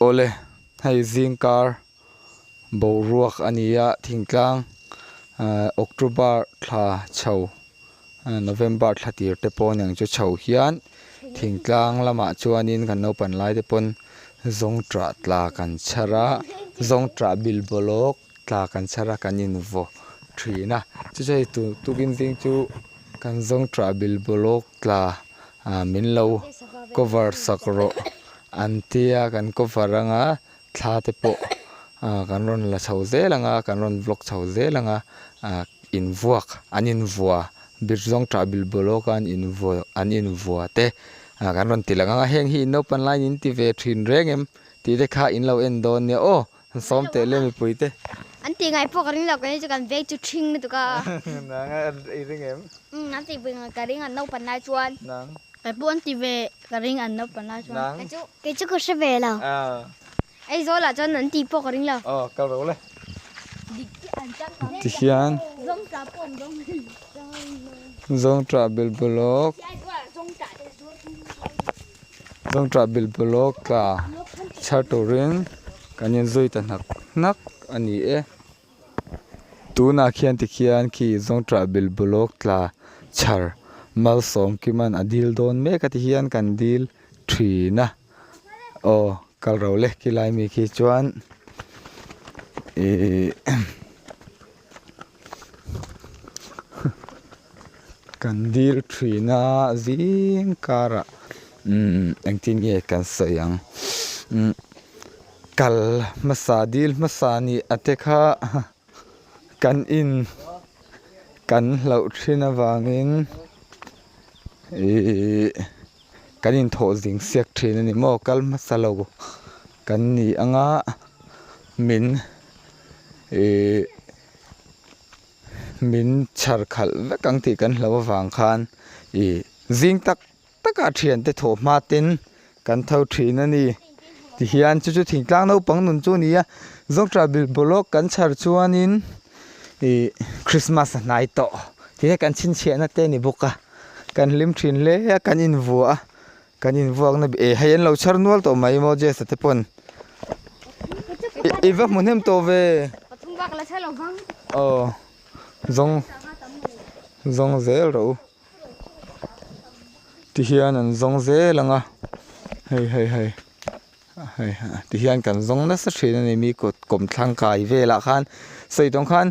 Awle, hei zingkar boruak a ni a, thingtlang October thla chho November thla tir te pawh aniang chu chho hian thingtlang lamah chuanin kan naupan lai te pawn zawngṭah tla kan chhar a, zawngṭah bil bawlawk tla kan chhar a kan invaw ṭhin a, chu chu hei tukin zing chu kan zawngṭah bil bawlawk tla ah min lo cover sak rawh an tia kan cover anga thla te pawh ah kan rawn la chho zel anga kan rawn vlog chho zel anga ah invuak an invua bir zawng tah bil bawlawk a an invua an invua te ah kan rawn ti lang anga heng hi in naupan laiin in ti ve thin reng em tih te kha in lo en dawn nia aw. An sawm teh le mipui te. An tih ngai pawh ka ring lo ka ni chu kan veng chu ṭhing lutuk a. Nang a i ring em? Umm an tih ve ka ring an naupan lai chuan. Nang. Kei pawh an ti ve ka ring an naupan lai chuan. Nang. Kei chu kei chu ka hre ve lo. Ah. Aizawl ah chuan an tih pawh ka ring lo. Aw kal ro le. Dik chiah an chang kang. Tihian. Zawngṭah pawh an zawng. Zawngṭah bilbulawk. Zawngṭah bilbulawk tla chhar turin kan inzui ta hnak hnak a ni e. Tunah khian tikhian khi zawngṭah bilbulawk tla chhar malsawm kiman a dil dawn mek a tihian kan dil ṭhin a. Aw kal ro le khilai mi khi chuan ihh Kan dil thin a zing karah umm engtin nge kan sawi ang umm kal hmasa dil hmasa nih a te kha kan in kan hlauh thin avangin ihh kan inthawh zing siak thin a ni maw kal hmasa lo kan ni anga min ihh. Min chhar khalh vek ang tih kan hlo avang khan ih zing tak takah thiante thawh hma ten kan tho thin a ni tihian chu chu thingtlang naupang nun chu a ni a zawngṭah bil bawlawk kan chhar chuanin ih christmas a hnai tawh tihian kan chhinchhiahna te a ni bawk a kan hlim thin hle a kan invuah a kan invuakna eh hei an lo chhar nual tawh mai maw Jess-a te pawn i va hmu hnem tawh ve aw zawng zawng zel rawh u tihian an zawng zel ang a hei hei hei hei tihian kan zawng nasa thin a ni mi kut kawmthlang kai velah khan sawi tawng khan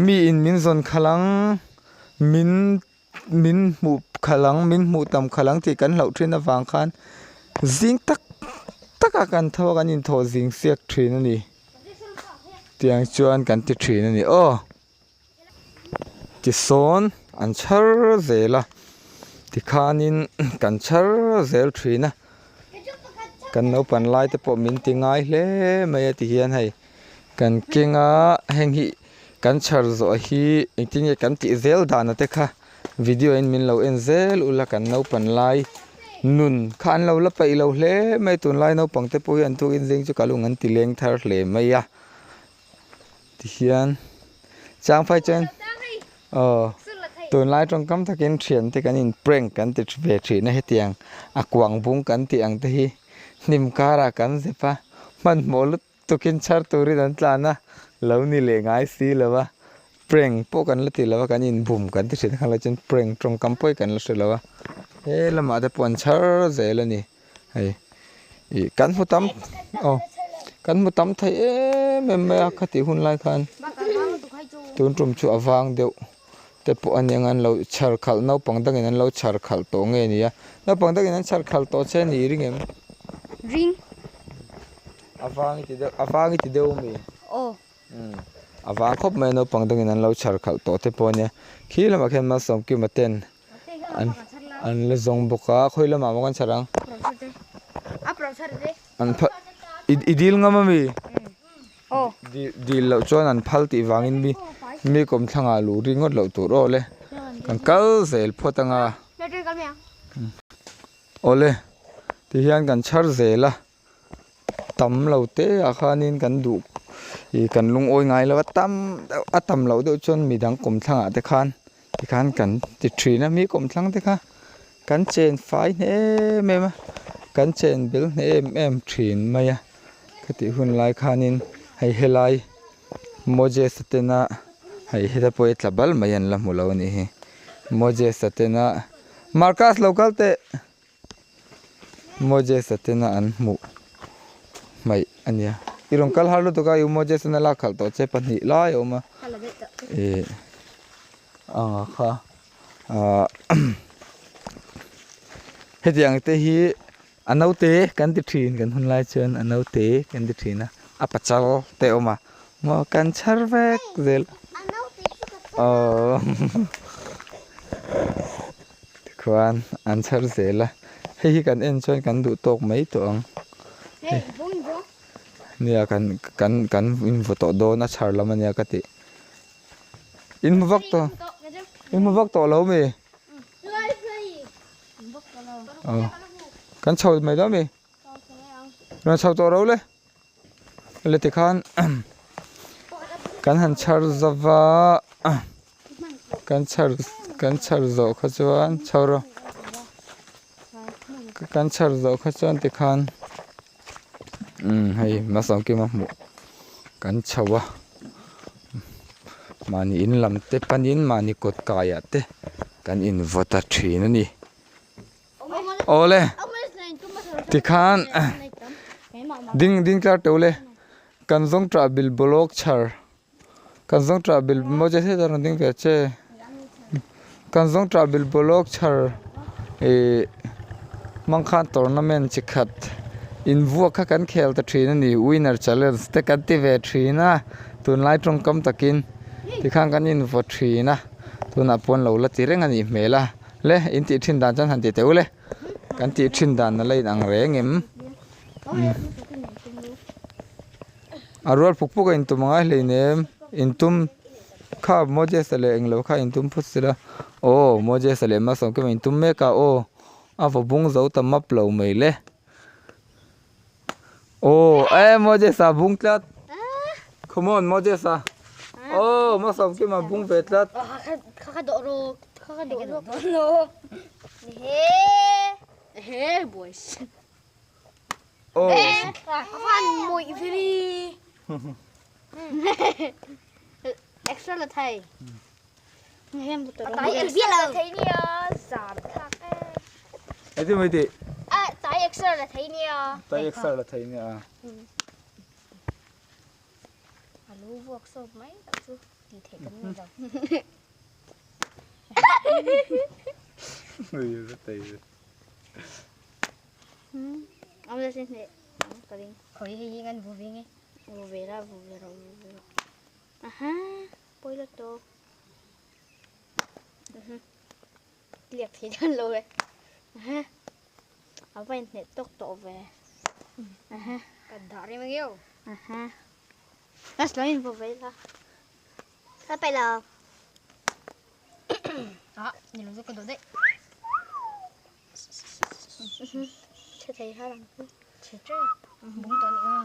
mi in min zawn khalh ang min. Min hmuh khalh ang, min hmuh tam khalh ang tih kan hlauh thin avang khan zing tak tak a kan tho a kan inthawh zing siak thin a ni. Tiang chuan kan ti thin a ni aw. Tisawn an chhar zel a, tikhanin kan chhar zel thin a. Kan naupan lai te pawh min ti ngai hle mai a ti hian hei kan keng a heng hi. Kan chhar zawh hi engtin nge kan tih zel dan te kha video in min lo en zel ula kan naupan lai nun kha an lo la paih lo hle mai tunlai naupang te pawh hi an tukin zing chu kalung an ti leng thar hle mai a tihian chang phai chuan aw tunlai tawngkam takin thian te kan in prank kan ti ve thin a hetiang a kuang bung kan tih ang te hi hnim karah kan zep a hmanhmawh lutuk. Tukin chhar turin an tlan a, lo ni leh ngai si lo a, prank pawh kan la ti lo a, kan inbum kan ti thin kha la chuan prank tawngkam pawh hi kan la hre lo a, he lamah te pawh an chhar zel a ni, hei ih kan hmu tam aw kan hmu tam thei em em mai a khatih hun lai khan tun tum chu a vang deuh te pawh a nia an lo chhar khalh naupang dangin an lo chhar khalh tawh nge ni a, naupang dangin an chhar khalh tawh che a ni ring em? Ring. A vang i ti deuh a vang i ti deuh ami? Aw. Umm a vang khawp mai a naupang dangin an lo chhar khalh tawh te pawh a nia khi lamah khian Malsawmkima ten an an la zawng bawk a khawi lamah maw kan chhar ang? An phal i dil ngam ami? Aw. Dil dil loh chuan an phal tih vangin mi mi kawmthlangah luh ringawt loh tur aw le kan kal zel phawt anga. Awle tihian kan chhar zel a. Tam lo te ah khanin kan duh ih kan lungawi ngai lo a tam deuh a tam loh deuh chuan midang kawmthlang ah te khan tikhan kan ti thin a mi kawmthlang te kha kan chen fai hne em em a kan chen bel hne em em thin mai a. Khatih hun lai khanin hei helai Moses-a tena hei heta pawh hi tla bal mai an la hmu lo a nih hi. Moses-a tena Marcus lo kal teh! Moses-a tena an hmuh hmaih a nia. I rawn kal har lutuk a, i u Moses-an a lak khalh tawh che pahnih lai a awm a. Ih anga kha ah hetiang te hi A naute kan ti thin kan hun lai chuan a naute kan ti thin a a pachal te a awm a maw kan chhar vek zel aww tikhuan an chhar zel a hei hi kan en chuan kan duh tawk mai tawh ang nia kan kan kan invaw tawh dawn a chhar lam ania ka tih in hmu vak tawh in hmu vak tawh lo mi. Kan chho mai dawn mi? Rawn chho tawh ro le. Le tikhan kan han chhar zova kan chhar kan chhar zawh kha chuan chho rawh kan chhar zawh kha chuan tikhan umm hei Malsawmkima hmuh kan chho a mahni in lam te panin mahni kawt kaiah te kan invaw ta thin a ni. Awle tikhan ding ding tlar teuh le kan zawng tah bil bawlawk chhar kan zawng tah bil maw che heta rawn ding ve che kan zawng tah bil bawlawk chhar ih hmang khan tournament chi khat invuak kha kan khel ta thin a ni winner challenge te kan ti ve thin a tunlai tawngkam takin tikhan kan invaw thin a. Tunah pawn lo la ti reng a nih hmel a, le in tih thin dan chuan han ti teh u le, kan tih thin dan a la in ang reng em? A rual puk puk a intum angai hleinem, intum kha Moses-a leh englo kha intum phut sela, aw Moses-a leh Malsawmkima intum mek a, aw a vaw bung zo ta map lo mai le. Aw eh Moses-a bung tlat come on Moses-a aw Malsawmkima bung ve tlat. Aw. Eti mai tih. Tai exer la thei nia. Tai exer la thei nia. A lu vuak sawp mai tak chu ti theih kan ni lo. Khoi hei hi ngan vu ve nge. Vu ve la vu ve rawh vu ve rawh. Aha pawi lo tawk. Liak thei dawn lo e. A va inhneh tawk tawh ve. Ka dah rem ang eo. Ka slow in vaw ve la. Ka peih lo. Ah, ni lo chu ka dawh daih. Chhe thei har ang chu. Chhe tep. Bung tawh nih kha.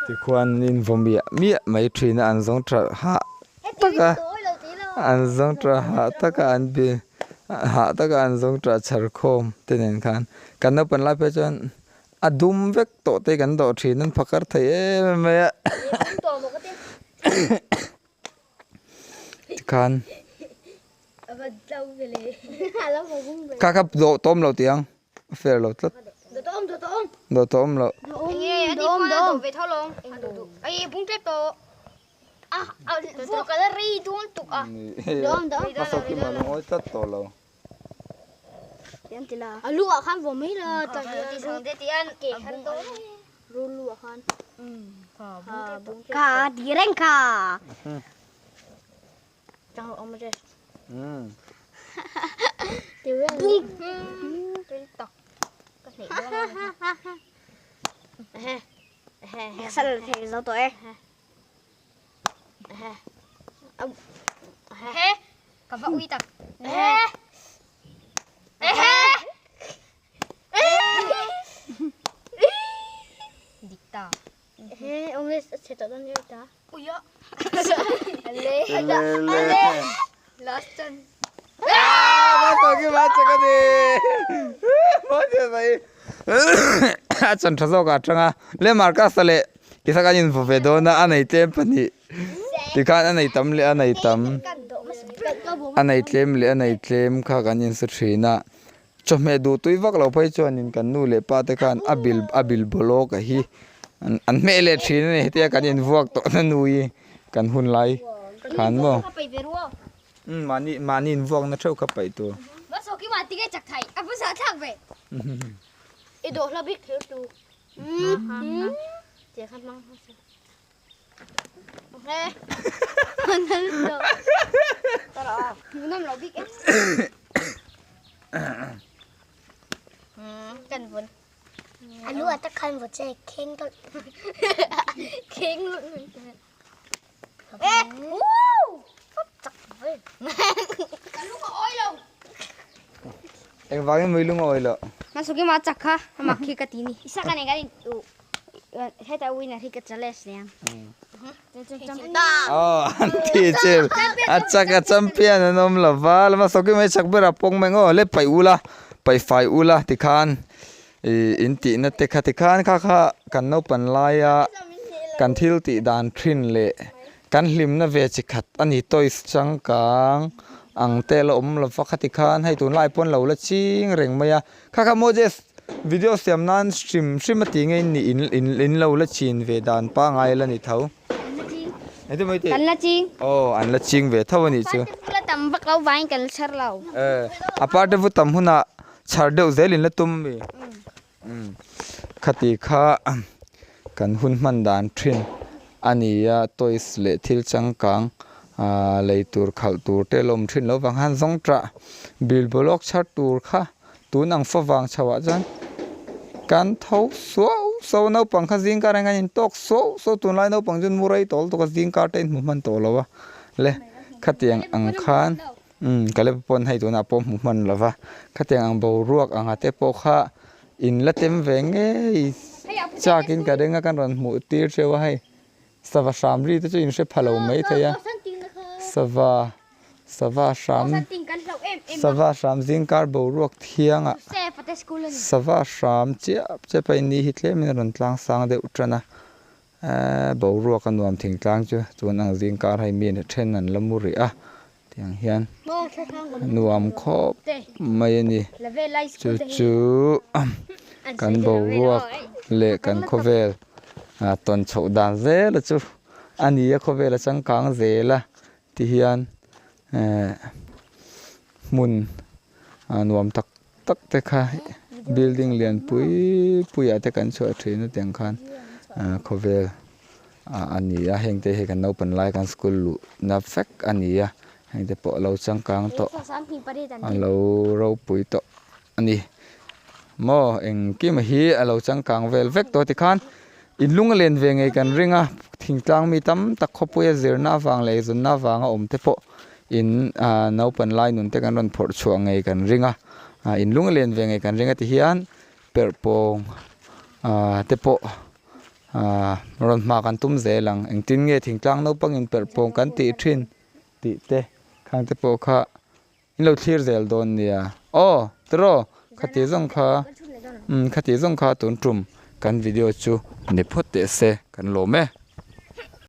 Tikhuan an invaw miah miah mai thin a, an zawng tha hah tak a, an zawng tha hah tak a an bi hah tak a an zawng tha chhar khawm te nen khan kan naupang lai phei chuan a dum vek tawh te kan dawh thin an phakar thei em em mai a. Tikhan kha kha dawh tawm lo tih ang a fair lo tlat dawh tawm lo hmasawkima lungawi tlat tawh lo. Ka ti reng ka. Ka va ui tak. Dik ta. Uia. Last chance. Ah, ma to ki ma chaka ni. Ma che sai. A chan tha zawk ah tang a le Marcus-a leh Isaka an invaw ve dawn a a nei tlem pahnih tikhan a nei tam leh a nei tam a nei tlem leh a nei tlem kha kan insu thin a chawhmeh duh tui vak lo phei chuanin kan nu leh pa te khan a bil a bil bawlawk a hi an hmeh leh thin a ni hetia kan invuak tawh na nui kan hun lai khan maw. Umm mahni mahni invuak na theuh kha paih tur. Engvangin mui lung a awi loh? Aw an ti che a chak a champion an awm lo va lama sawki mai chak ber a pawng mai ngaw le paih ula paih fai ula tikhan ih in tihna te kha tikhan kha kha kan naupan laia kan thil tih dan thin leh kan hlimna ve chi khat a ni toys changkang ang te la awm lo va kha tikhan hei tunlai pawn lo la ching reng mai a kha kha Moses video siam nan hrim hrim a tih nge in nih in in lo la chin ve dan pangai la ni tho engtin mai tih Kan la ching. Aw an la ching ve tho a nih chu. Parte vu la tam vak lo vangin kan la chhar lo. A parte vu tam hunah Chhar deuh zel in la tum mi? Umm khati kha kan hun hman dan thin a ni a, toys leh thil changkang ah lei tur khalh tur te la awm thin lo vang khan zawng tah bilbawlawk chhar tur kha tun ang fa vang chho ah chuan kan tho suau suau a, naupang kha zing kar ah hian kan intawk suau suau tunlai naupang chu an mu rei tawh lutuk a zing kar te in hmu hman tawh lo a le khatiang ang khan. Umm Caleb pawn hei tunah pawh hmu hman lo va, khatiang ang boruak anga te pawh kha in la tem ve ngei chakin ka ring a kan rawn hmuh tir theuh a hei sava hram ri te chu in hre pha lo mai thei a sava sava hram sava hram zingkar boruak thiangah sava hram chiap chiap a in ni hi tlemin a rawn tlang sang deuh tan a Eee boruak a nuam thingtlang chu tun ang zingkar hei mi then an la mu rih a tiang hian nuam khawp mai a ni chu chu kan boruak leh kan khawvel ah tawn chhoh dan zel a chu a ni a khawvel a changkang zel a ti hian ehh hmun ah nuam tak tak te kha building lian pui pui ah te kan chhuah thin a tiang khan ah khawvel ah a ni a heng te hi kan naupan lai kan school luh na vek a ni a heng te pawh a lo changkang tawh a lo ropui tawh a ni maw engkim hi a lo changkang vel vek tawh tikhan in lung a len ve ngei kan ring a thingtlang mi tam tak khawpuia zirna avang leh eizawnna avanga awm te pawh. In ah naupan lai nun te kan rawn phawrh chhuah ngei kan ring a ah in lung a len ve ngei kan ring a ti hian perh pawng ah te pawh ah rawn hma kan tum zel ang engtin nge thingtlang naupang in perh pawng kan tih thin tih te khang te pawh kha in lo thlir zel dawn nia aw tiraw khati zawng kha umm khati zawng kha tun tum kan video chu ni phawt teh se kan lawm e.